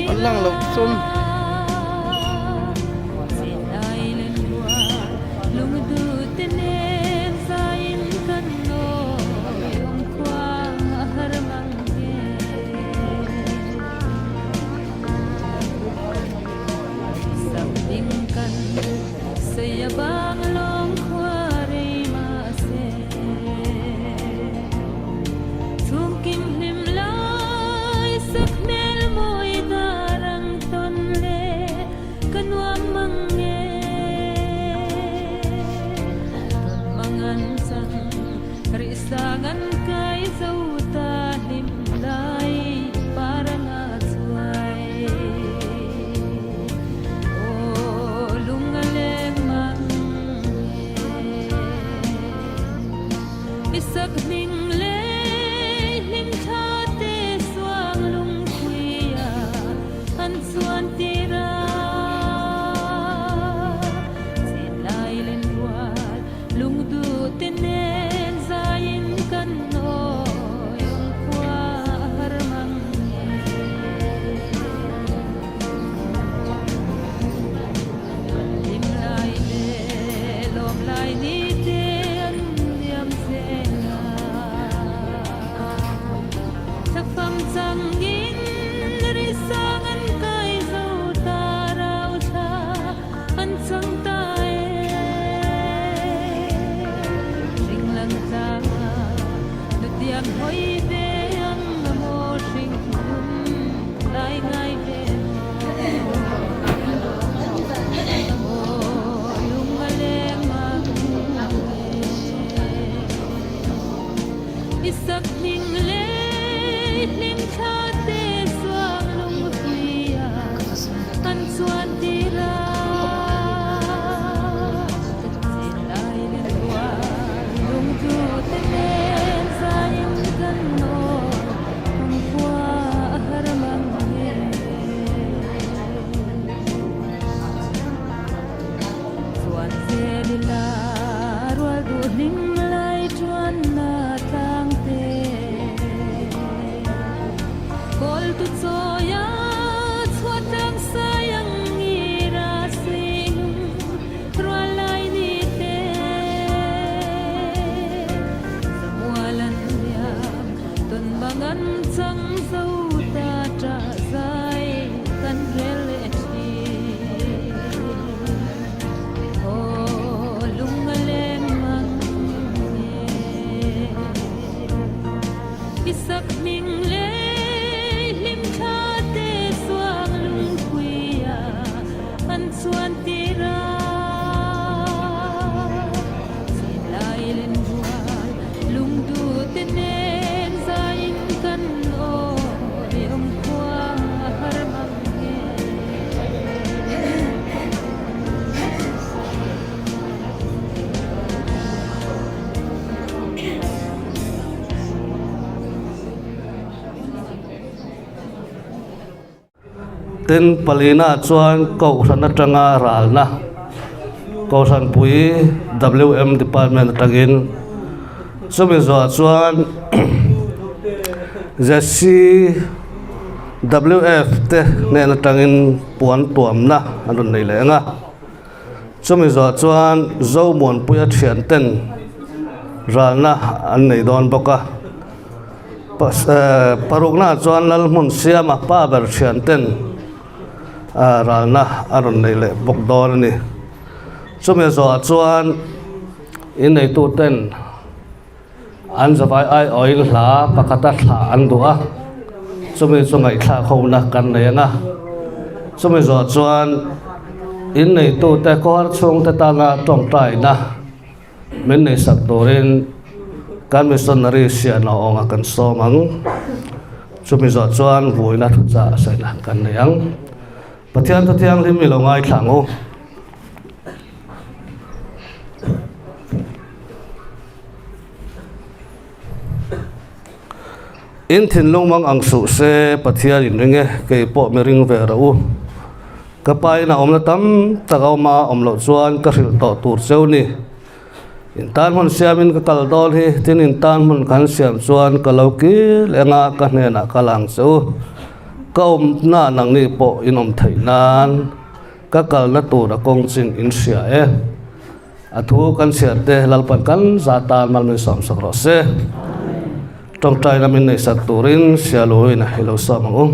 An lang loh chuan Tin, palina chuan Kohhran atanga ralna, Kohhranpui WM Department atangin chumi zawhah chuan ZCWF te hnen atangin puan tuamna an rawn nei leh ang a. Chumi zawhah chuan Zomuanpuia thianten ralna an nei dawn bawk a. Paruknaah chuan Lalhmun Siama pa ber thian ten ralna a rawn nei leh bawk dawn a ni. Chumi zawhah chuan inneitu ten an zavai aiawhin hla pakhata thlah an duh a, chumi chu ngaihthlak hona kan nei ang a. Chumi zawhah chuan inneitute kawr chhungte tana tawngtaina Min neihsak turin kan missionary sian a awnga kan sawm ang. Chumi zawh chuan vuina thuchah sawilah kan nei ang. Pathian thu thianghlim i lo ngaithla ang u. In thinlung mang ang suh se, Pathian in ring e, kei pawh mi ring ve rawh u. Ka pa in a awmna tam tak a awm a, awm loh chuan ka hrilh tawh tur cheu ni. In tan hmun siamin ka kal dawn hi, tin in tan hmun kan siam chuan ka lo kil eng a, ka hnenah ka lang che u. Ka awmna nangni pawh in awm theih nan ka kalna tur a kawng chin in hria e. A thu kan chhiar te Lalpan kan za tan mal min sawmsak rawh se. Tawngtaina min neihsak turin Sialuin i lo sawm ang u.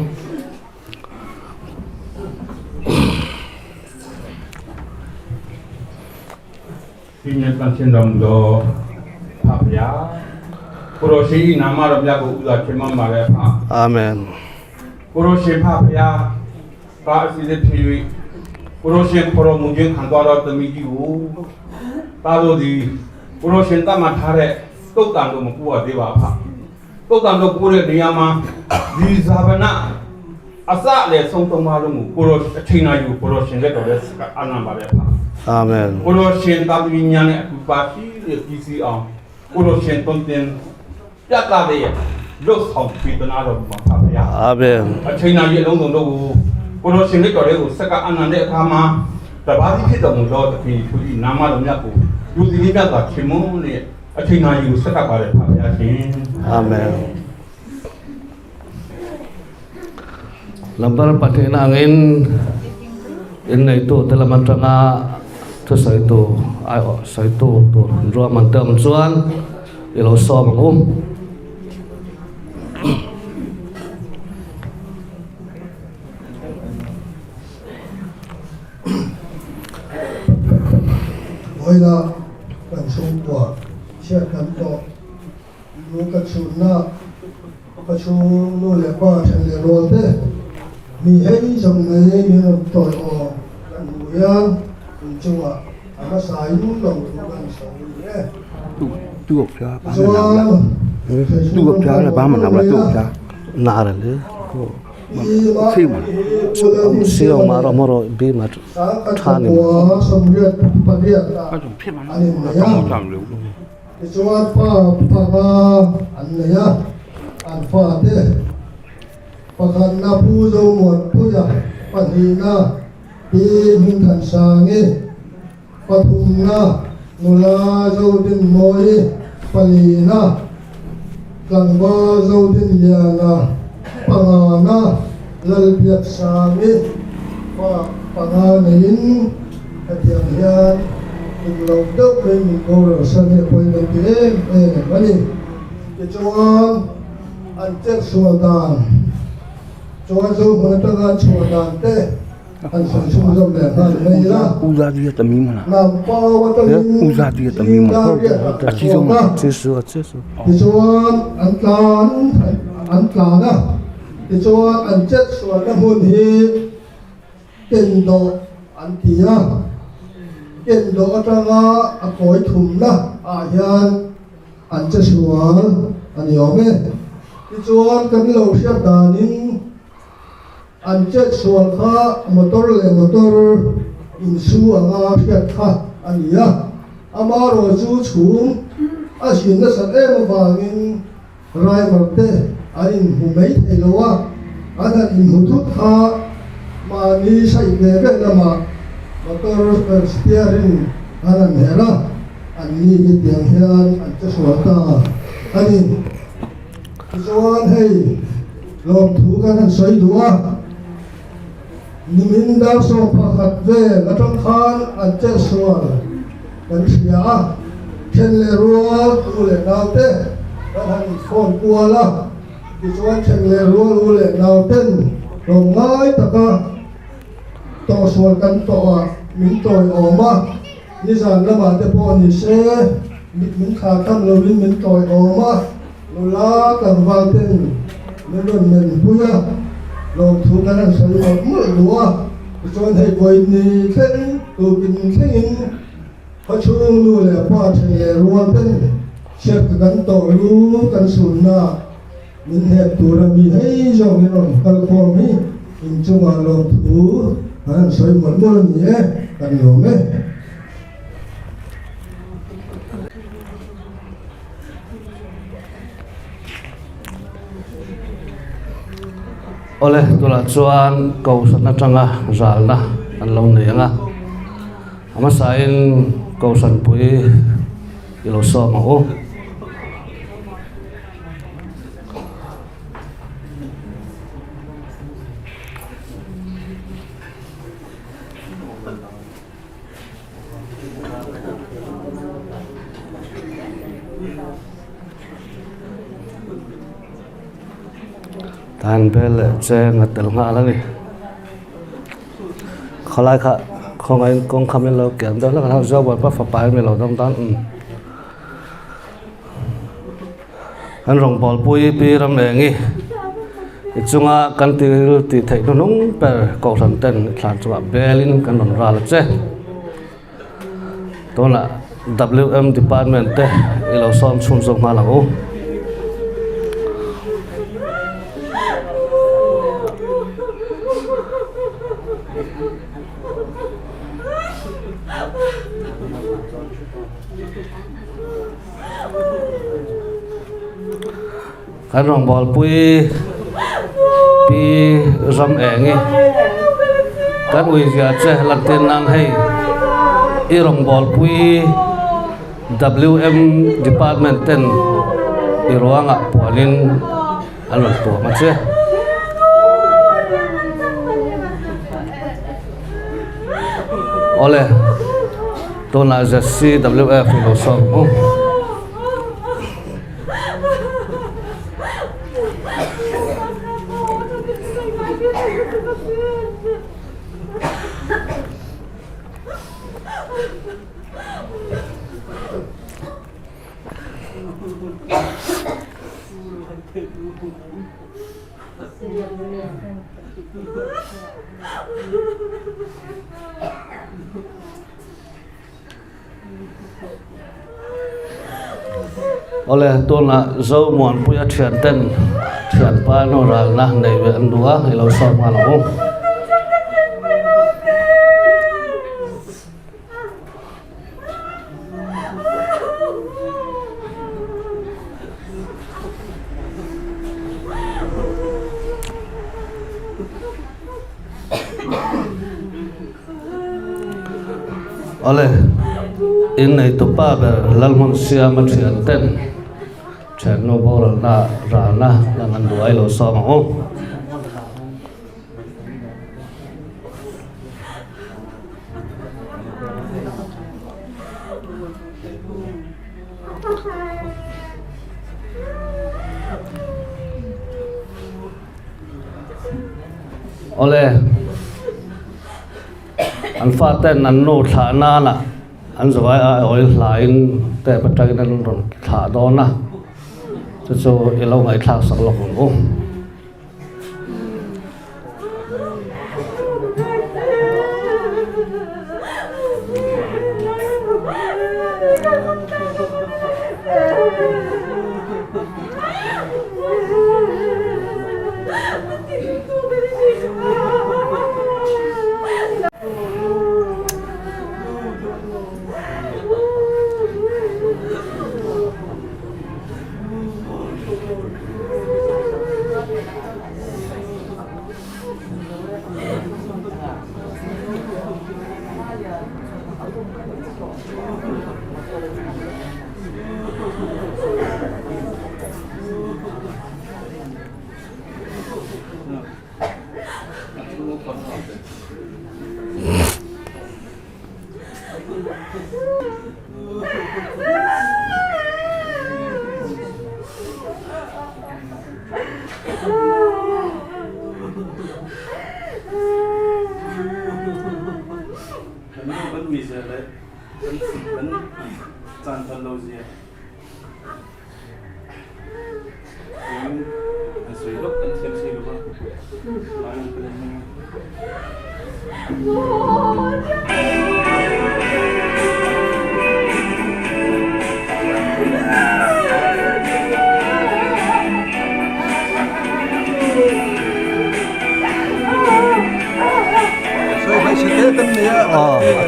Amen. ကာအစီအစဉ်ဖြစ်၍ကိုရိုရှင်ခေါ်တော်မူခြင်းခံသွားတော်သမီးကြီးကိုတားတို့သည်ကိုရိုရှင်တတ်မှတ်ထားတဲ့တုတ်တန်တို့မပူရသေးပါဖတုတ်တန်တို့ပူတဲ့နေရာမှာဒီဇာဗနအစလည်းဆုံးသုံးပါလုံးကိုကိုရိုအချိန်နာယူကိုရိုရှင်လက်တော်နဲ့အာနံပါလေဖအာမင်ကိုရိုရှင်တာမီညာနဲ့အတူပါရှိတဲ့ပြည်စီအောင်ကိုရိုရှင်တုံးတင်ပြတ်တာတဲ့လွတ်ဆောင်ပေးတနာတော်မှာဖဗျာ အာမင် အချိန်နာရီအလုံးစုံတို့ကိုကိုတော်ရှင်လက်တော်လေးကိုစက္ကအနန္တဲ့အခါမှာတပါးစီဖြစ်တော်မူသောတခင်သူ၏နာမတော်မြတ်ကိုလူစီလေးမြတ်စွာခင်မွန်းနဲ့အချိန်နာရီကိုစက္ကပါတဲ့ဖဗျာရှင် အာမင် Lambar pathihna angin inneitu te lam atanga thusawitu aiawh sawitu tur ruahman te awm chuan i lo sawm ang u. Vawiina kan chhungkua chhiat kan tawh lu ka chhunna ka chhung nu leh pa then leh rual te mi hei zawng mai min rawn tawi aw kan hmu hian inchungah a hmasa in lo thu kan sawi ni e. Tichuan pa panga an nei a, an fate pakhatna Pu Zomuanpuia, pahnihna Pi Hmingthansangi, Pathumna, Nula Zodinmawi, Palina, Tlangval Zodinliana, Pangana, Lalbiaksangi, pa panga neiin hetiang hian kum lo deuh mai min boral san hi a pawi kan ti em em a ni. Tichuan, an chetsual dan chuan Zohmun atanga an chhuah dan te, An sawi chhunzawm leh nghal mai ila. Nampau atangin zingkar riatah a chhuak a. Tichuan an tlan an tlan a. Tichuan an chet sualna hmun hi Kendawh an ti a. Kendawh atanga a kawi thumna ah hian an che sual a ni awm e. Tichuan kan lo hriat danin An chet sual kha motor leh motor insu anga hriat kha a ni a, amarawh chu chhum a zin nasat em avangin driver te an inhmu mai thei lo a, an han inhmu thut kha Mahni saih ve ve lamah motor steering an han her a, an ni hi tiang hian an che sual ta a ni. Tichuan hei lawmthu kan han sawi duh a, nimin dar 11 vel atang khan an che sual kan hria a, then leh rual u leh naute kan han phone kual a. Tichuan thleng leh rual u leh nauten tlawmngai taka tawhsual kan tawh ah min tawiawm a, nizan lamah te pawh ni se mit min thlah tham lovin min tawiawm a, nula tlangval ten min rawn men pui a, lawmthu kan han sawi mawlh mawlh duh a, tichuan hei vawi ni thleng tukin thlengin Khawchhung nu leh pa then leh rual ten chhiat ka kan tawh lu kan sunna min hnep tura mi hei zawk in rawn kal khawm hi inchungah lawmthu kan han sawi mawlh mawlh a ni e, kan lawm e. Awle, tunah chuan Kohhran atanga zalna an lo nei ang a. A hmasain Kohhranpui i lo sawm ang u. Tan bel leh cheng a tel nghal a ni. Khawlai kha khawngaihin kawng kha min lo kiam deuh hlek a Zobawi pa fapa in min lo dawm tan umm kan rawngbawlpui pi ram eng i i chunga kan thil tih theih hnuhnung ber kohhran ten i thlan chungah belin kan rawn ral a che tunah W_M department te i lo sawm chhun zawk nghal ang u. Kan rawngbawlpui pi ram eng i kan ui zia che lantir nan hei i rawngbawlpui WM department ten i ruangah puanin an rawn tuam a che. Awle tunah ZCWF i lo sawm u. Awle tunah Zomuanpuia thian ten thianpa emaw ralna nei ve an duh a i lo sawm nghal ang u. Awle, inneitu pa ber Lalhmun Siama thian ten thiannu boralna ralna lan an duai lo sawm ang u. Awle, an faten an nu thlah nana an zavai a oil hlain tep atangin an rawn thlah dawn a, chu chu i lo ngaihthlak sak lawk ang u.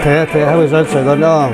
Thế thế hai mươi sáu đó nhá.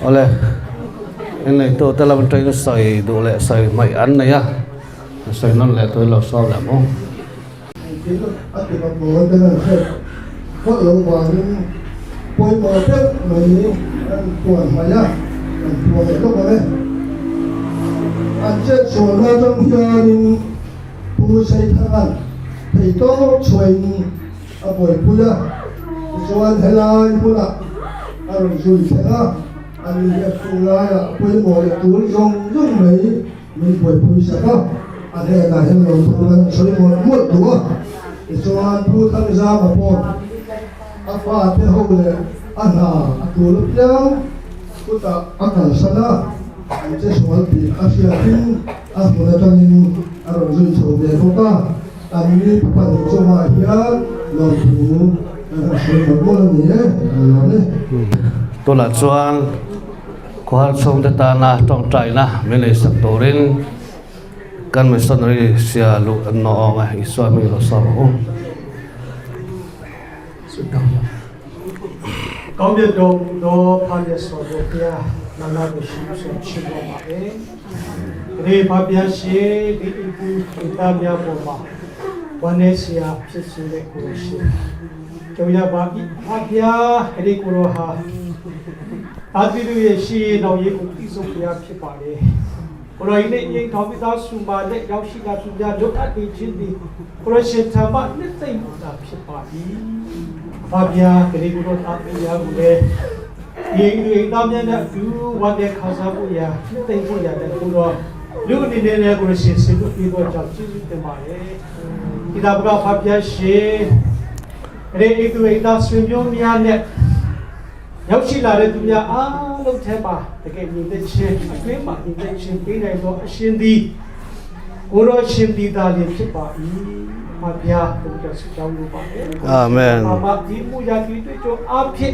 Awle, in neitu te lam atangin sawi duh leh sawi hmaih an nei a, sawi nawn leh turin lo sawm leh maw. Engkim a ti mak maw ten an hriat phawt lo vangin pawimawh deuh mai an puan hmaih a, an puan leh lawk ang e. An chet sualna atang hianin Pu Saithanga'n theihtawp chhuahin a buaipui a, tichuan helai hmunah a rawn zui thleng a, an inhriat chung laiah pawimawh leh tul zawng zawng mai min buaipui sak a, a hnenah hian lo thu kan sawi mawlh mawlh duh a, tichuan Pu Thangzama pawh a fate ho leh a hna a tul apiang kutah a kalsan a, an che sual tih a hriatin a hmun atangin a rawn zui chho ve bawk a. An mi pahnih chungah hian lawmthu kan han sawi mawlh mawlh a ni e, kan lawm e. Tunah chuan khuahar chhungte tana tawngtaina min leisak turin kan missionary sia luh an nawh awng a, Isua hming lo sawm ang u. လူအနေနဲ့လည်းကိုရရှင်စေလို့ပြီးတော့ကြောင့်ကျေးဇူးတင်ပါတယ်။ဒီသာဘုရားဖဖျားရှင်ရေဣတုဣတာဆွေမျိုးများနဲ့ရောက်ရှိလာတဲ့သူများအားလုံးထဲမှာတကယ်ညီတဲ့ချင်းအတွင်းမှာညီတဲ့ချင်းပေးနိုင်သောအရှင်သည်ကိုရောရှင်ဒီသားလေးဖြစ်ပါ၏။ဖဖျားဘုရားဆုတောင်းလိုပါတယ်။ အာမင် အာမဒီမူရာတိတွေ့ကြအဖြစ်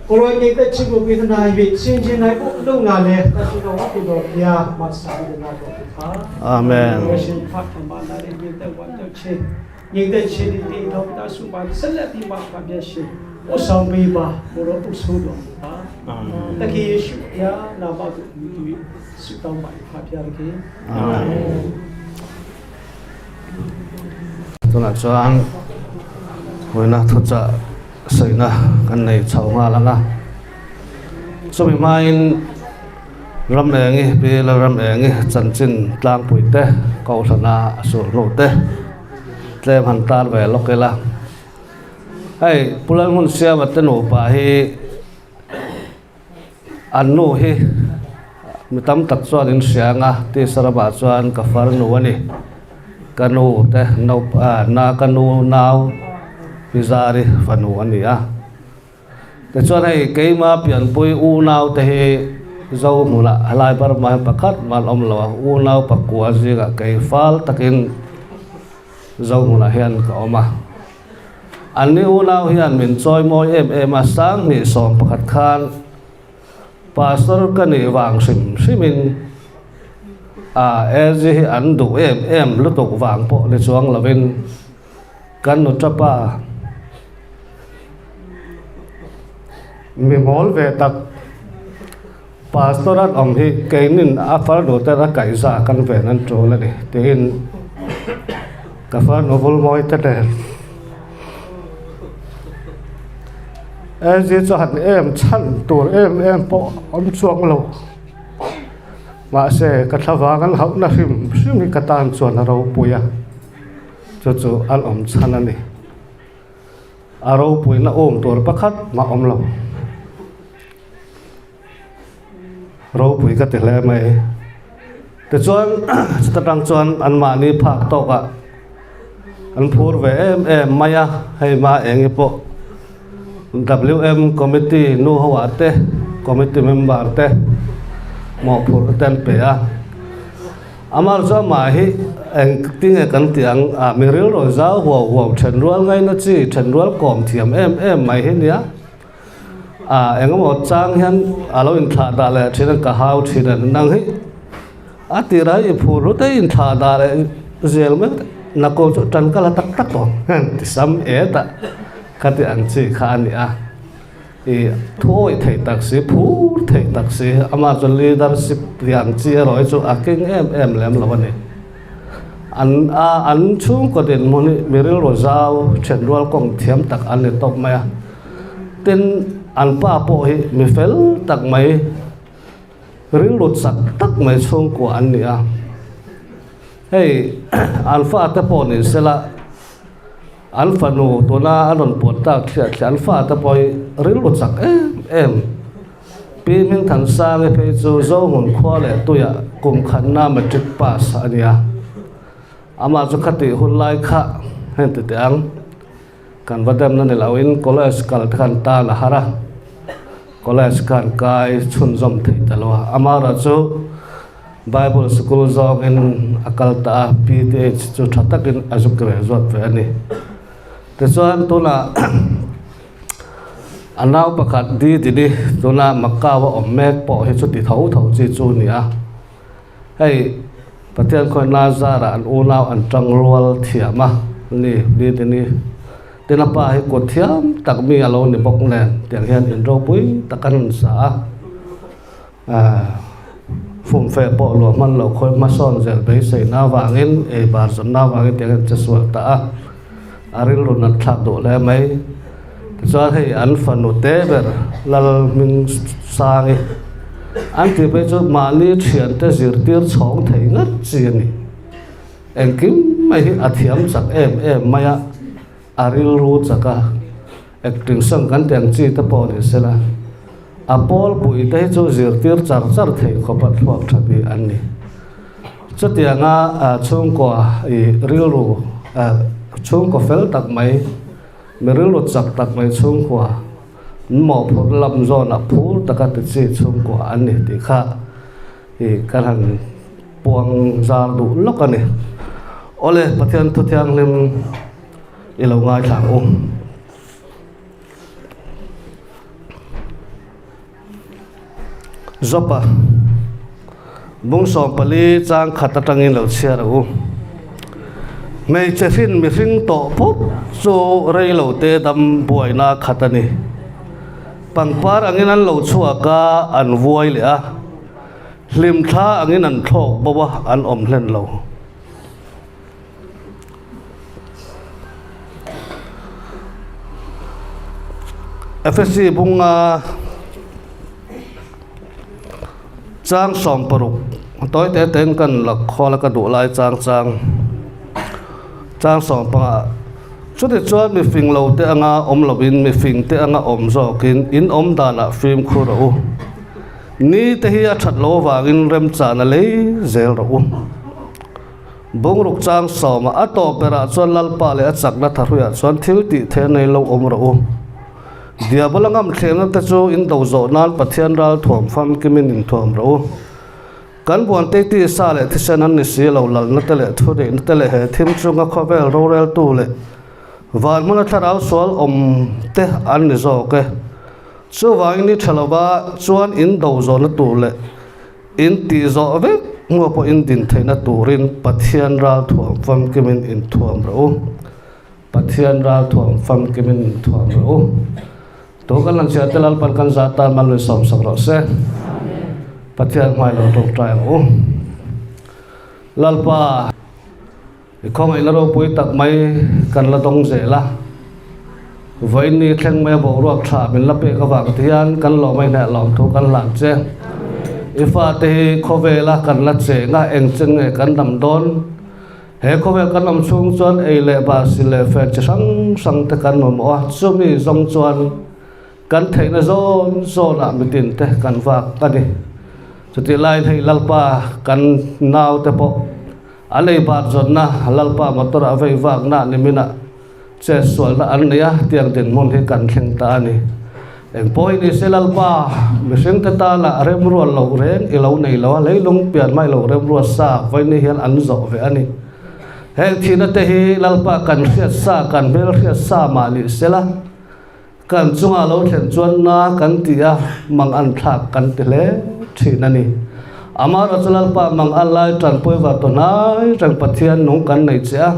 ကိုရောညီတဲ့ချင်းကိုပေးသနာ၍ရှင်ချင်းနိုင်ဖို့အလုံးငါလဲတရှိတော်ဝတ်တော်ဘုရားမဆာရနာတော်ပါ အာမင် ကိုရှင်ဖတ်မှာလာတဲ့ညီတဲ့ဝတ်တော်ချင်းညီတဲ့ချင်းဒီတော်တာဆုပါဆက်လက်ပြီးပါပါပြရှင်ဥဆောင်ပေးပါကိုရောဥဆိုးတော်ပါတခင်ယေရှုဘုရားနာမတော်မြည်ဆုတောင်းပါဖပါပြခင် အာမင်tunah chuan huaina thuchah sawina kan nei chho nghal ang a chumi hmain ram eng hi pi la ram eng hi chanchin tlangpui te kohhrana a sulhnu te tlem han tan ve lawk ila hei pulan hmun siama te nupa hi an nu hi mi tam tak chuan in hria ang a tisa ramah chuan ka far nu a ni. Ka nu te no na ka nu nau pi zari fanu a ni a. Tichuan hei keima pianpui unau te hi zo hmunah helai Burma hian pakhat mah an awm lo a, unau pakua zingah kei fal takin zo hmunah hian ka awm a. Anni unau hian min chawi mawi em em a, Sanghnih 11 khan Pastor ka nih vang hrim hrimin a AG hi an duh em em lutuk vang pawh ni chuang lovin kan nu tapa mi mawl ve tak Pastor an awm hi keinin a farnu ten a kaihza kan ven an tul a ni tiin ka farnu vulmawi te nen AG chu han em chhan tur em em pawh awm chuang lo. Mahse, ka thlavang an hauhna hrim hrim hi ka tan chuan a ropui a, chu chu an awm chhan a ni. A ropuina um tur pakhat mah awm lo. Ropui ka ti hle mai. Tichuan, chuta tang chuan anmahni phak tawkah an phur ve em em mai a, hei hma eng hi pawh WM Committee nu ho ah te, Committee member te mawhphurh te an pe a. Amar chu amah hi eng tinge kan tih ang ah mi rilru zau huau huau then rual ngaina chi, then rual kawm thiam em em mai hi nia. Ah engemaw chang hian a lo inthlah dah leh thin a, ka hau thin a, nang hi a tirah i phur hlut a inthlah dah leh zel mai na ko chu tan ka la tak tak tawh ang ti sam et a ka ti ang chi kha a ni a, i thuawih theih tak si phur theih tak si amah chu leadership lian chi erawh hi chu a keng em em lem lo a ni. An a an chhungkaw dinhmun hi mi rilru zau thenrual kawng thiam tak an ni tawp mai a, tin an pa pawh hi mi fel tak mai rilru chak tak mai chhungkua an ni a, hei an fate pawh ni sela an fanu tuna an rawn puan tak thliah thliah an fate pawh hi rilru chak em em. Pi Hmingthansangi phei chu Zohmun khua leh tuiah kum khatna matric pass a ni a. Amah chu khatih hun lai kha heng ti teh ang, kan va demna ni loin college kal te khan tan a har a, college khan kai chhunzawm thei ta lo a. Amaherawh chu Bible sikul zawngin a kal ta a, PTH chu tha takin a zu graduate ve a ni. Tichuan tunah A nau pakhat Di Dini tuna Macau a awm mek pawh hi chuti tho tho chi chu a ni a. Hei Pathian khawina zarah an unau an tang rual thiam a ni Di Dini. Tin a pa hi kut thiam tak mi a lo ni bawk nen tiang hian in ropui tak an rawn sa a. Fumfe pawh luah hman lo khawi hmasawn zel beiseina avangin ei bar zawnna avangin tiang hian che sual ta a, a rilru nat thlak duh hle mai. Tichuan hei an fanu te ber Lal hming Sangi an tih phei chu mahni thiante zirtir chhawng thei ngat chi a ni. Engkim mai hi a thiam chak em em mai a, a rilru chak a, acting sang kan tih ang chi te pawh ni sela. A pawlpui te hi chu zirtir char char thei khawpa thluak tha bik an ni. Chutianga chhungkua i rilru chhungkaw fel tak mai, mi rilru chak tak mai chhungkua mawhphurh lam zawnah phur taka ti chi chhungkua an ni tih kha i kan han puang zar duh lawk a ni. Awle, Pathian thu thianghlim i lo ngaithla ang u. Jopa bung 14 chang khat atangin lo chhiar ang u. Hmeichhe hrin mihring tawh phawt chu rei lo te dam buaina khat a ni. Pangpar angin an lo chhuak a, an vuai leh a. Hlimthla angin an thlawk bo a, an awm hlen lo. Efesi bunga chang 16 tawi te tein kan la khawl a ka duh lai chang chang chang 15 chuti chuan mi fing lo te anga awm lovin mi fing te anga awm zawkin in awm danah fimkhur a u ni te hi a that lo avangin remchana lei zel rawh u. Bungruk chang sawma a tawp berah chuan Lalpa leh a chakna thahruiah chuan thil tih theih nei lo awm rawh u. Diabola ngam thlemna te chu in do zawh nan Pathian ral thuam famkimin in thuam rawh u. Kan buan teiti sa leh thisen an ni si lo, lalna te leh thuneihna te leh he thim chunga khawvel roreltu leh van hmuna thlarau sual awm te an ni zawk e. Chuvangin i tha lova chuan in do zawhna tur leh In tih zawh vek hnuah pawh in din theihna turin Pathian ral thuam famkimin inthuam rawh u. Pathian ral thuam famkimin inthuam rawh u. Tu kan lan chhiar te Lalpan kan zah tan mal min sawmsak rawh se. Pathian hmai lo tawngtai ang u. Lalpa, i khawngaihna ropui tak mai kan la dawng zel a. Vawiin ni thleng mai a boruak tha min la pek avang te hian kan lawm a inheh lawm thu kan hlan che. I fate hi khawvela kan la cheng a, eng chen nge kan dam dawn? He khawvel kan awm chhung chuan ei leh bar sil leh fen chi hrang hrang te kan mamawh a, chumi zawng chuan kan theihna zawn zawnah mitin te kan vak a ni. Chutih laiin hei Lalpa kan naute pawh a lei bar zawnna Lalpa motor a vei vakna niminah Che sualna an nei a, tiang dinhmun hi kan thleng ta a ni. Eng pawh hi ni se Lalpa, mihringte tana remrual loh reng i lo nei lo a, leilung pian hma i lo remruat sa vawiin hian an zawh ve a ni. Heng thihna te hi Lalpa kan hriat sa, kan hmel hriat sa mah ni sela, kan chunga lo thlen chuan na kan ti a, mang an thlak kan ti hle thin a ni. Amaherawhchu Lalpa mang an lai tanpui var tawh hnai reng Pathian nung kan nei che a,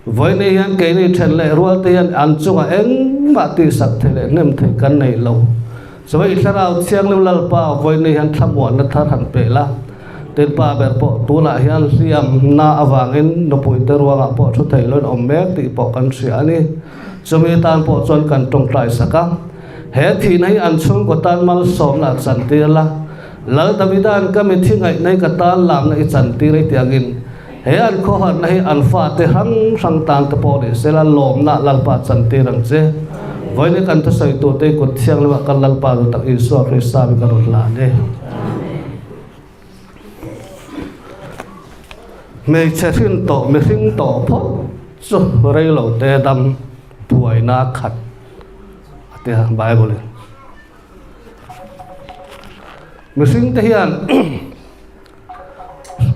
Vawiin hian keini then leh rual te hian an chungah engmah tihsak thei leh hnem thei kan nei lo. Chuvei Thlarau Thianghlim Lalpa vawiin hian thlamuanna thar han pe la. Tin pa ber pawh tunah hian hliamna avangin nupui te ruangah pawh thu thei loin awm mek tih pawh kan hria a ni. Chumi tan pawh chuan kan tawngtai sak a. He thihna hi an chhungkaw tan malsawmna a chantir la. Lal Davida'n ka mithi ngaihna hi ka tan lamna i chantir i tih angin, He an khawharna hi an fate hrang hrang tan te pawh ni sela lawmna Lalpa chantir ang che. Vawiin kan thusawi turte hi kut thianghlimah kan Lalpa duh tak Isua Krista mi ka rawn hlan e. Hmeichhe hrin tawh mihring tawh phawt chu reilo te dam buaina khat a tia Bible in. Mihring te hian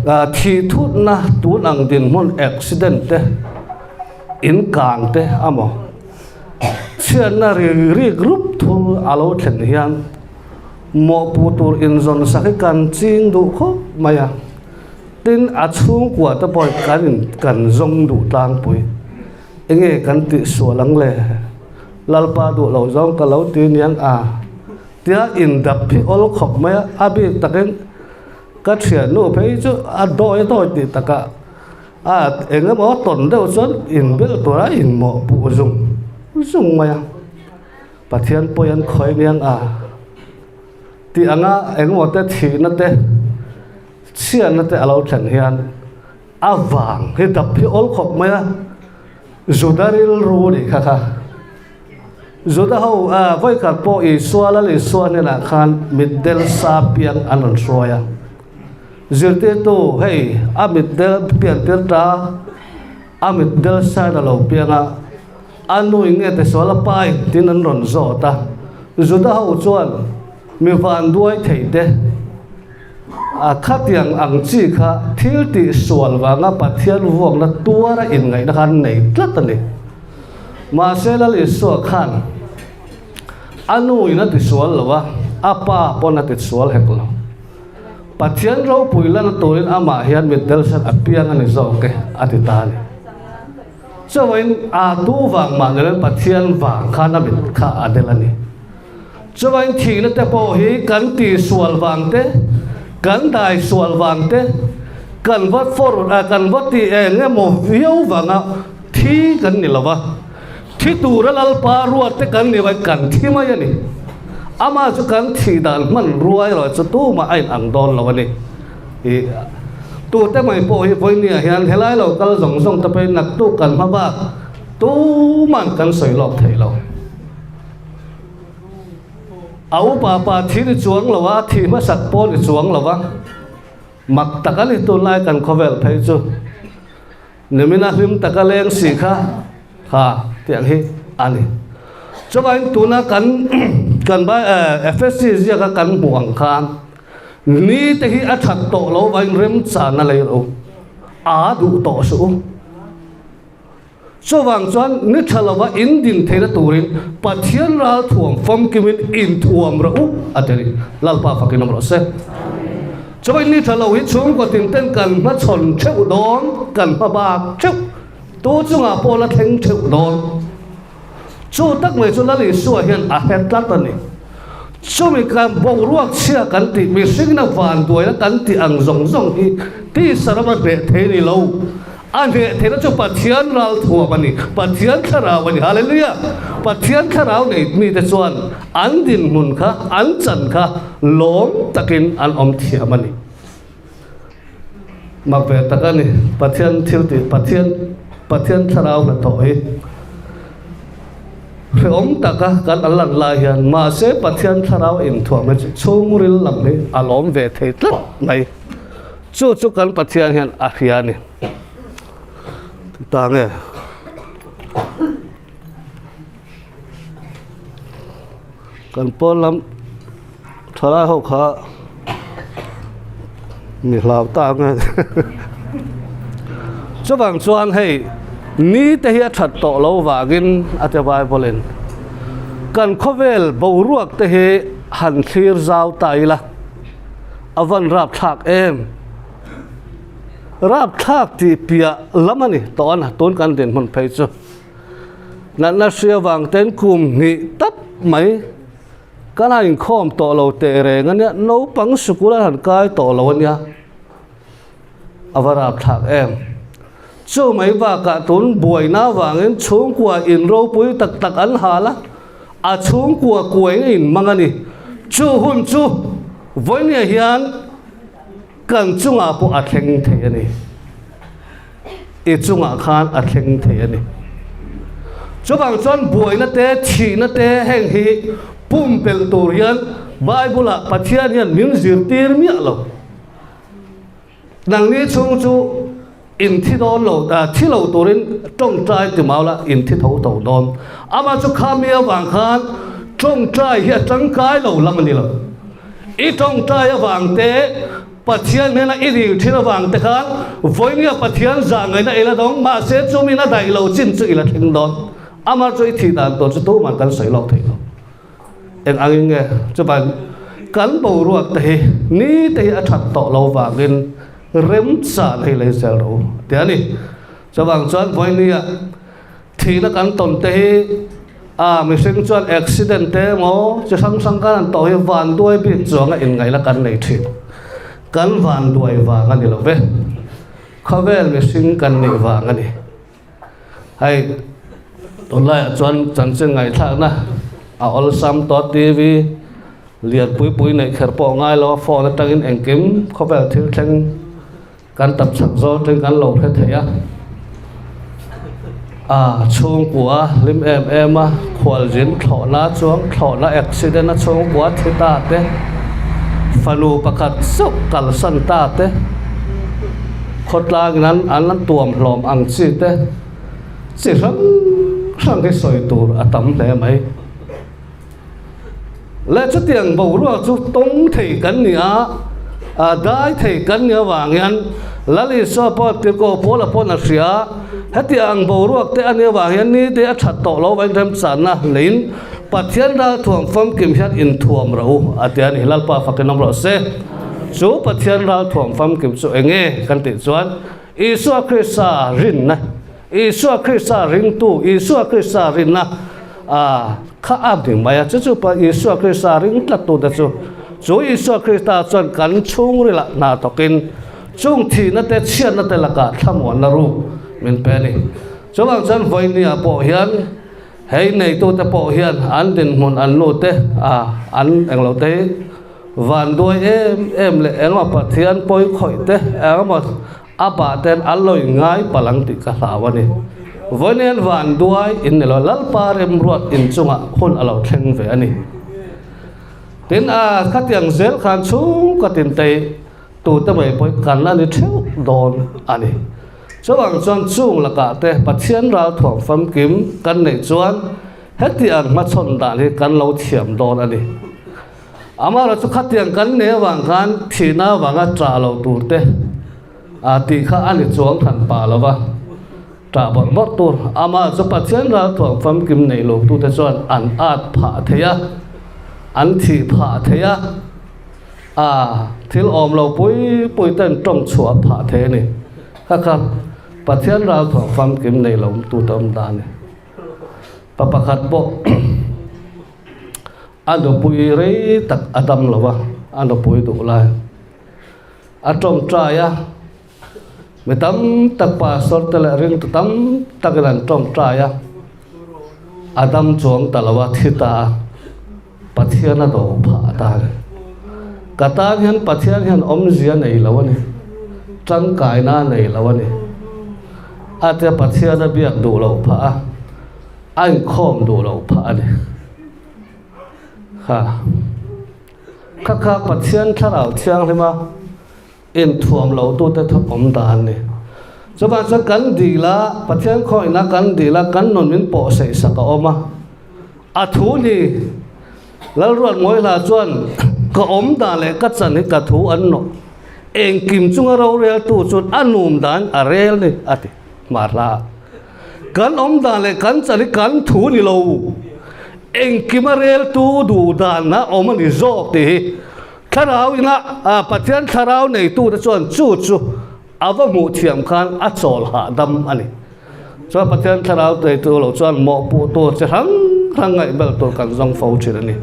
Thih thutna tun ang dinhmun accident te, in kang te amaw chhiatna ri rik rup thul a lo thlen hian mawhpuh tur inzawn sak hi kan ching duh khawp mai a, tin a chhungkua te pawh kan in kan zawng duh tlangpui enge kan tihsual ang le Lalpa duh loh zawng ka lo ti niang a. Tia indap hi awl khawp mai a, a bik takin ka thiannu phei chu a dawi dawi tih takah a eng emaw tawn deuh chuan inbel tura inmawh puh zung zung mai a, Pathian pawi an khawi miang a tih anga eng emaw te thihna te chhiatna te a lo thlen hian a vang hi dap hi awl khawp mai a, Juda rilru nih kha kha. Juda ho vawikhat pawh Isua Lal Isua hnenah khan mitdel sa piang an rawn hruai a. Zirtirtu, hei a mitdel piantir ta, a mitdel sain a lo piang a, a nu in nge tisual a pai tiin an rawn zawt a. Juda ho chuan mi vanduai thei te a khatiang ang chi kha thil tih sual vanga Pathian vuakna tuara inngaihna kha an nei tlat a ni. Mahse Lal Isua khan a nu in a tisual lo a, a pa pawn a tisual hek lo. Pathian ropui lana turin amah hian mitdel sat a piang a ni zawk e a ti ta a ni. Chuvain a tu vang mah ni loin Pathian vang khan a mit kha a del a ni. Chuvain thihna te pawh hi kan tihsual vang te, kan dai sual vang te, kan va for kan va tih eng emaw viau vanga thi kan ni lo va, thi tura Lalpa ruat te kan ni vai kan thi mai a ni. Amah chu kan thih dan hman ruai erawh chu tumah a inang dawn lo a ni. Ih tute mai pawh hi vawinia hian helai lo kal zawng zawng te pawhin naktuk kan hma bak tuman kan sawi lawk thei lo. A upa pa thi ni chuang lo a, thi hmasak pawh ni chuang lo a, mak tak a ni tunlai kan khawvel phei chu. Nimina hlim taka leng si kha kha tiang hi a ni. Chuvangin tuna kan kan FSC ziaka kan hmuh ang khan ni te hi a that tawh lo vangin remchana lei rawh u, a duh tawh suh u. Chuvang chuan ni tha lova in din theihna turin Pathian ralthuam famkimin inthuam rawh u a ti a ni. Lalpa fakin awm rawh se. Chuvangin ni tha lo hi chhungkaw tin ten kan hmachhawn theuh dawn, kan hma bak theuh, tu chungah pawh la thleng theuh dawn. Chu tak mai chu Lal Isua hian a hre tlat a ni. Chumi kan boruak chhia kan tih, mihringna vanduaina kan tih ang zawng zawng hi tisa rama hneh thei ni lo. A hneh theihna chu Pathian ralthuam a ni, Pathian thlarau a ni. Hallelujah! Pathian thlarau nei mite chuan an dinhmun kha, an chan kha lawm takin an awm thiam a ni. Mak ve tak a ni, Pathian thil tih, Pathian, Pathian thlarau hnathawh hi hrehawm taka kan an lan lai hian mahse Pathian thlarau inthuam hi chu chhungril lam hi a lawm ve thei tlat mai. Chu chu kan Pathian hian a hria a ni. Ta nge? Kan pawn lam thalai ho kha mi hlau ta nge chuvang chuan hei ni te hi a that tawh lo vangin a ti Bible in kan khawvel boruak te hi han thlir zau ta ila a van rap thlak em rap thlak tih piah lam a ni tawh a na tun kan dinhmun phei chu. Natna hria vang ten kum hnih tap mai kan han inkhawm tawh lo teh reng a nia, naupang sikul an han kai tawh lo a nia, a va rapthlak em. Chu mai bakah tun buaina vangin chhungkua in ropui tak tak an hal a, a chhungkua kuai a inhmang a ni. Chu hun chu vawinia hian kan chungah pawh a thleng thei a ni. I chungah khan a thleng thei a ni. Chuvang chuan buaina te, thihna te heng hi pumpelh tur hian Bible-ah Pathian hian min zirtir miah lo. Nangni chhung chu in thi dawn lo, thi lo turin tawngtai ti mau la, in thi tho tho dawn. Amah chu khami avang khan tawngtai hi a tangkai lo lam a ni lo. I tawngtai avang te, Pathian hnena i dil thin avang te khan vawinia Pathian zah ngaihna i la dawng, mahse chumin a daih lo chin chu i la thleng dawn. Amah chu i thih dan tur chu tumah kan sawi lawk thei lo. Eng angin nge chuvan kan boruak te hi ni te hi a that tawh lo vangin remchan hei lei zel rawh u ti a ni. Chuvang chuan vawinia Thihna kan tawn te hi a mihring chuan accident te emaw chi hrang hrang kan han tawh hi vanduai bik chuanga inngaihna kan nei thin. Kan vanduai vang a ni lo ve. Khawvel mihring kan nih vang a ni. Hei tunlaiah chuan chanchin ngaihthlakna a awlsam tawh TV lianpui pui neih kher pawh a ngai lo a, phone atangin engkim khawvel thil thleng Kan tap chak zawk ten kan lo hre thei a. A chhungkua hlim em em a, khualzin thlawhna chuang thlawhna accident a chhungkua thi ta te, fanu pakhat chauh kalsan ta te, khawtlangin an an tuam hlawm ang chi te, chi hrang hrang hi sawi tur a tam hle mai. Leh chutiang boruak chu tawng thei kan ni a, a dai thei kan ni avang hian Lal Isua pawh Tirhkoh Paula paw'n a hria a, hetiang boruak te a nih avang hian ni te a that tawh lo vain remchanna leiin Pathian ralthuam famkim hian inthuam rawh u a ti a ni. Lalpa fakin awm rawh se. Chu Pathian ralthuam famkim chu eng nge kan tih chuan Isua Krista rinna, Isua Krista ringtu, Isua Krista rinna a kha a hming mai a. Chu chu pa Isua Krista ring tlattute chu, chu Isua Krista chuan kan chhungrilah hna thawkin chung thihna te chhiatna te lakah thlamuanna ruk min pe a ni. Chuvang chuan vawinia pawh hian hei neitute pawh hian an dinhmun an nu te a an englo te hi Vanduai em em leh engemaw Pathian pawi khawih te engemaw a bah ten an lo inngai palh ang tih ka hlau a ni. Vawiin vanduai in ni lo, Lalpa remruat inchungah hun a lo thleng ve a ni. Tin a khatiang zel khan chhung ka tin tei tute mai pawh kan a ni theuh dawn a ni. Chuvang chuan chung lakah te Pathian ralthuam famkim kan neih chuan hetiang hmachhawn dan hi kan lo thiam dawn a ni. Amaherawh chu khatiang kan nei avang khan thihna avanga ṭah lo tur te a tih kha a ni chuang than pah lo va, ṭah bawrh bawrh tur. Amaherawh chu Pathian ralthuam famkim nei lo tute chuan an at phah thei a, an thih phah thei a, a thil awm lo pui pui ten ṭawng chhuah phah thei a ni. Kha kha Pathian ralthuam famkim nei lo tute awm dan a ni. Pa pakhat pawh. A nupui rei tak a dam lo a, a nupui duh lai a tawngtai a, mi tam tak pastor te leh ringtu tam takin an tawngtai a, a dam chuang ta lo a, thi ta a, Pathian a do phah ta a ni. Ka tan hian Pathian hian awmzia nei lo a ni, tangkaina a nei lo a ni. A tia Pathian a biak duh loh phah a. A inkhawm duh loh phah a ni. Kha kha kha Pathian thlarau thianghlima inthuam lo tute thu awm dan a ni. Chuvang chuan kan dil a, Pathian khawihna kan dil a, kan nun min pawh seih sak a awm a. A thu ni Lalruat Mawihla chuan ka awm dan leh ka chan hi ka thu an nawh. Engkim chunga roreltu chuan a num dan a rel ni a ti. Mahla. Kan awm dan leh kan chan hi kan thu ni lo. Engkim a reltu duh dan a awm a ni zawk tih hi thlarau ina Pathian thlarau neitute chuan chu chu a va hmuh thiam khan a chawl hahdam a ni. Chuan Pathian thlarau neitu lo chuan mawhpuh tur chi hrang hrang ngaihbel tur kan zawng fo thin a ni.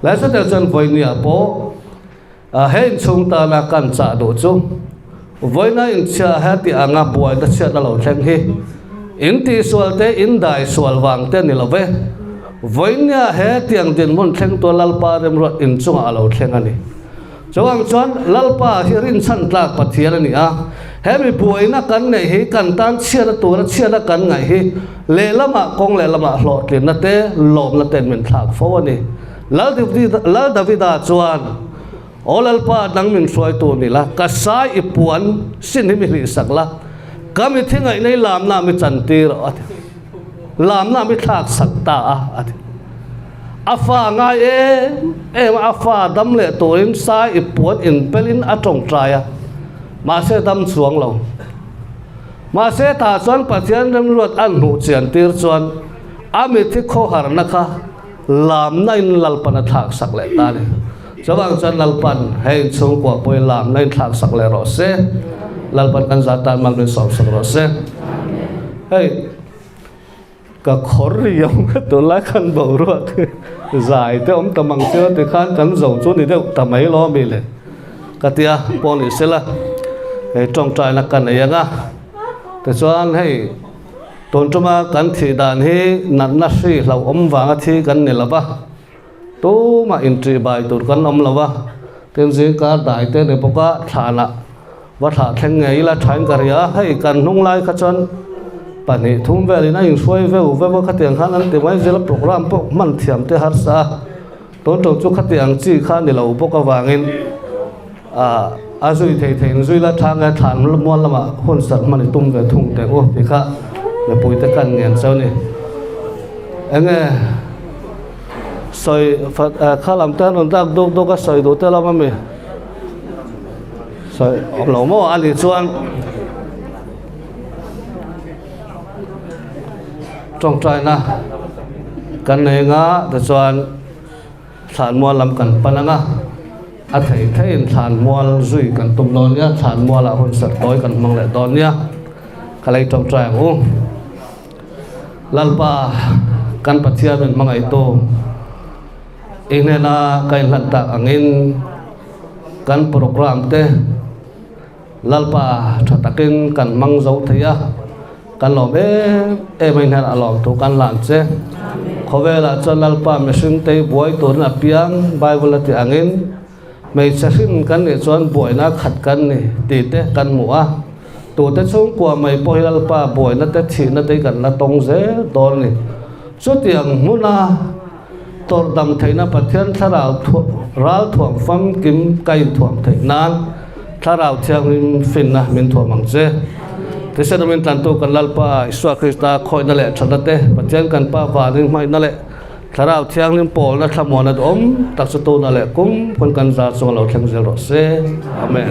Lai satel chuan vawinia pawh He inchhung tana kan chah duh chu vawiina inchhia he tih anga buaina chhiatna lo thleng hi in tihsual te, in dai sual vang te ni lo ve. Vawiinia he tiang dinhmun thlengtu Lalpa remruat inchungah a lo thleng a ni. Chuvang chuan Lalpa hi rinchhan tlak Pathian a ni a, he mi buaina kan neih hi kan tan chhiatna tura chhiatna kan ngaih hi lehlamah kawng lehlamah hlawhtlinna te, lawmna ten min thlak fo a ni. Lal Davida chuan, Aw Lalpa, nang min hruaitu ni la, ka sai i puan sin hi mi hlihsak la, ka mi thingaihna i lamna mi chantir a ti. Lamna mi thlaksak ta a, a ti. A fa ngai em em a, a fa dam leh turin sai i puan inpelin a tawngtai a, mahse dam chuang lo. Mahse tah chuan Pathian remruat an hmuh chian tir chuan a mithi khawharna kha Lamna in Lalpan a thlak sak leh ta a ni. Chuvang chuan Lalpan hei inchhungkua pawhin lamna in thlak sak leh rawh se. Lalpan kan zah tan mal min sawm sak rawh se. Hei ka khawr riau ka tunlai khan boruak zai te awm ta mang chiu ti khan kan zo chu ni deuh ta mai lo ami le ka tia pawh ni sela hei tawngtaina ka nei ang a tichuan hei Tun tuma kan thih dan hi natna hri hlauhawm vanga thi kan ni lo va, tumah inṭihbai tur kan awm lo va, tin zingkar dai te ni bawk a, thlanah va thlah thleng ngei ila thain ka ria a, hei kan hnung lai kha chuan Pahnih thum velin a inhruai veu veu a, khatiang khan an ti mai zel a, program pawh hman thiam te harsa a, tun ṭawng chu khatiang chi kha ni lo bawk avangin ah a zui thei thei in zui la tha nge thlan mual lamah hun sarh hman i tum ve thung teh u tih kha mipui te kan ngen cheu ni. Enge sawi kha lam te an rawn dak duk duk a sawi duh te lam ami? Sawi awm lo maw a nih chuan tawngtaina kan nei anga tichuan thlanmual lam kan pan anga a theih theihin thlanmual zui kan tum dawn nia thlanmualah hun serh tawi kan hmang leh dawn nia ka lei tawngtai ang u Lalpa kan Pathian min hmangaihtu i hnena ka inhlan tak angin kan program te Lalpa tha takin kan hmang zo thei a, kan lawm em em a inher a lawm thu kan hlan che. Khawvelah chuan Lalpa mihring te hi buai turin a piang, Bible a tih angin hmeichhe hrin kan nih chuan buaina khat kan ni tih te kan hmu a, tute chhungkua mai pawh hi Lalpa buaina te thihna te hi kan la tawng zel dawn a ni. Chutiang hmuna. Tawrh dam theihna Pathian thlarau ral thuam famkim ka inthuam theih nan Thlarau Thianghlim finna min thuam ang che. Thisen awmin tlantu kan Lalpa Isua Krista khawihna leh thatna te, Pathian kan Pa vanin hmaihna leh Thlarau Thianghlim pawlna thlamuana duhawm tak chu tuna leh kum hun kan zar chunga lo thleng zel rawh se. Amen.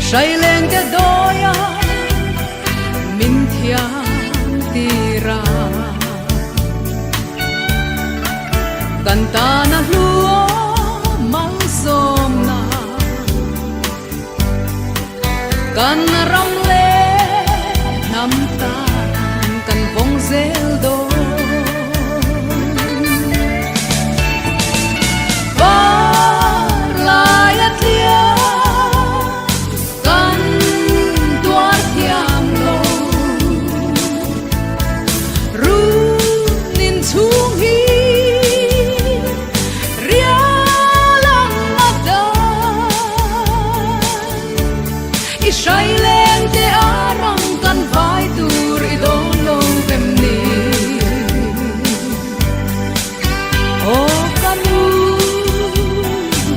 Hraileng te dawia min thiam tir a. Kan tana hlu malsawmna kan ram leh hnam tan kan vawng zel dawn. Par lai a tliang kan tuar thiam lo. Runin chhung hi rial ang a dan. I hrai leng te a rang kan vai tur i dawn lo vem ni. Aw ka nu,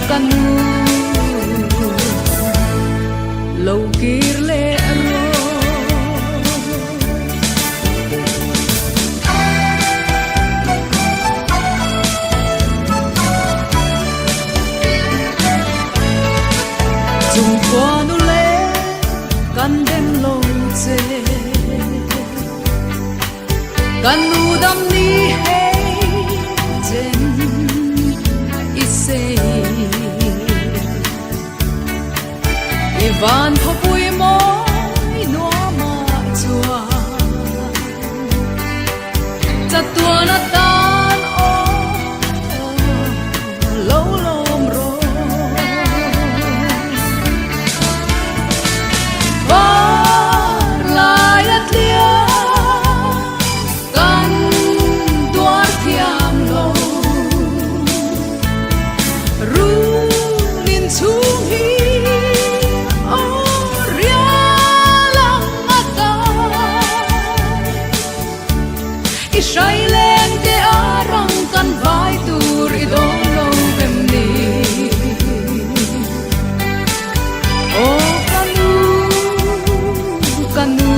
ka nu, lo kir leh rawh. Chung khuanu le kan dem lo che. Kan nu dam ni hei chen i sei. I van khawpui mawi nuamah chuan chatuan atan aw lo lawm rawh. Par lai a tliang kan tuar thiam lo. Runin chhung hi aw rial ang a kai. I hrai leng te a rang kan vai tur i dawn lo vem ni. Aw ka nu, ka nu,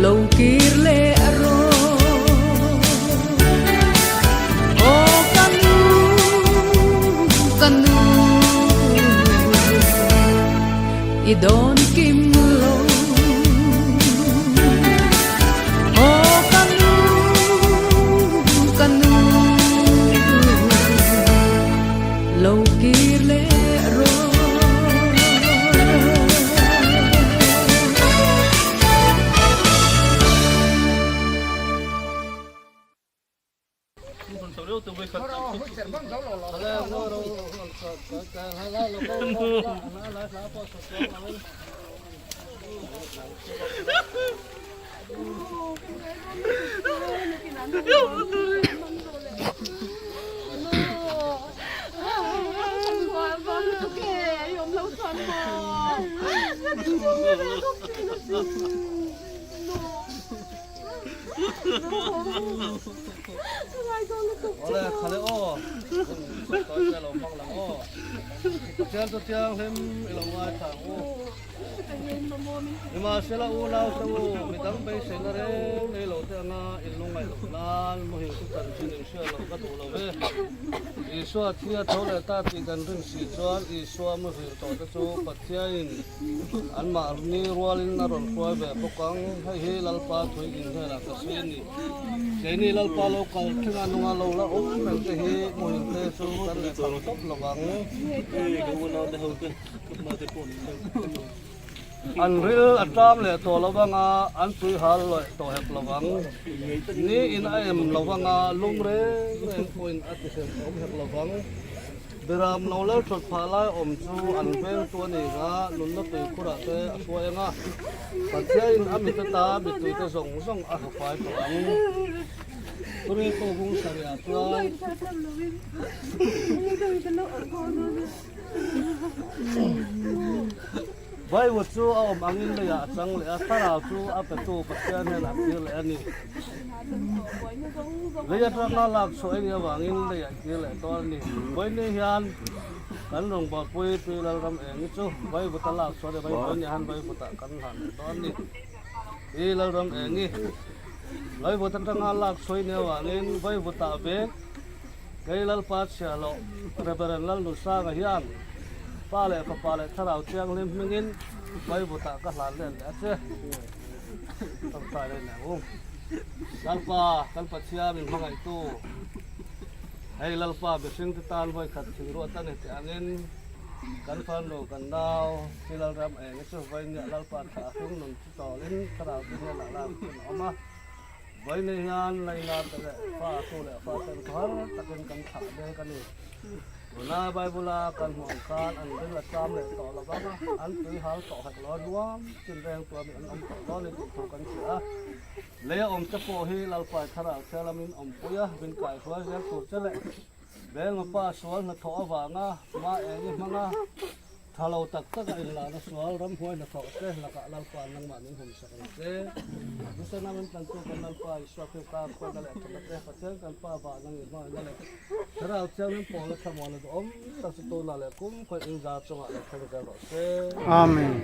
lo kir leh rawh. Aw ka nu, ka nu, i dawn kim lo. Aw ka nu, ka nu, lo kir leh rawh. Awle khale aw tawi te lo hmang lang aw Pathian chu thianghlim i lo ngaithla ang u Nimahsela unau te u midang beiseina reng nei lo te anga in lungngaih loh nan muhil chu chanchin in hriat loh ka duh lo ve Isua thi a tho leh ta tih kan rin si chuan Isua muhil tawh te chu Pathianin Anmahni rualin a rawn hruai ve bawk ang. Hei hi Lalpa thui in hnenah ka sawi a ni. Keini Lalpa lo kal thinga nunga lo la awm reng te hi hmuhil te chu kan leh phang tawp lo vang. An ril a ṭam leh tawh lo vang a, an tui hal lawih tawh hek lo vang. Ni in a em lo vang a, lum reng reng pawhin a ti hrem awm hek lo vang. Biram lo lal thawt phah lai awm chu an veng tu a ni a, nunna tuikhurah te a hruai ang a, Pathianin a mit ata mittui te zawng zawng a hafai tawh ang. Thureko bung sarihah chuan Vaiwut chu a awm angin leiah a chang leh a, thlarau chu a petu Pathian hnenah a kir leh a ni. Lei atanga lak chhuah a nih avangin leiah kir leh dawn a ni. Vawiin hian kan rawngbawlpui Pi Lalram Engi chu Vaivuta lak chhuah a ni. Vawiin hian Vaivutah kan hlan leh dawn a ni. Pi Lalram Engi Vaivut atanga lak chhuah a nih avangin Vaivutah vek Kei Lalpa chhiahloh Reverend Lalnusanga hian. Pa leh Fapa leh Thlarau Thianghlim hmingin Vaivutah ka hlan let leh a che. Tawngtai leh leh ang u. Lalpa, kan Pathian min hmangaihtu, hei Lalpa mihringte tan vawikhat thing ruat a ni tih angin kan farnu, kan nau, Pi Lalram eng hi chu Vainiah Lalpa thla a hring nun chu tawlin Thlarau te hnenah lak hun a awm a. Vawiin hian Laina te leh fa tu leh fa ten khawhar takin kan thlah mek a ni. Tuna Bible a kan hmuh ang khan an ril a cham leh tawh lo vang a, an tui hal tawh hek lo a, nuam chin reng tua mi an awm tawh dawn ni tih thu kan hria a. Lei a awm te pawh hi Lalpai Thlarau Thianghlim awmpui a, min kaihruai zel tur che leh Bengapa sual hnathawh avanga hma eng i hmang a, Tha lo tak tak a inlahna sual ramhuai hnathawh te lakah Lalpa nangmah min humsak ang che. Hrisena min tlantu kan Lalpa Isua Krista khuaina leh thatna te Pathian kan Pa vah nang i hmangaihna leh Thlarau Thianghlim pawlna thlamuanna duhawm tak chu tunah leh kum khawi inzar chungah lo thleng zel rawh se. Amen.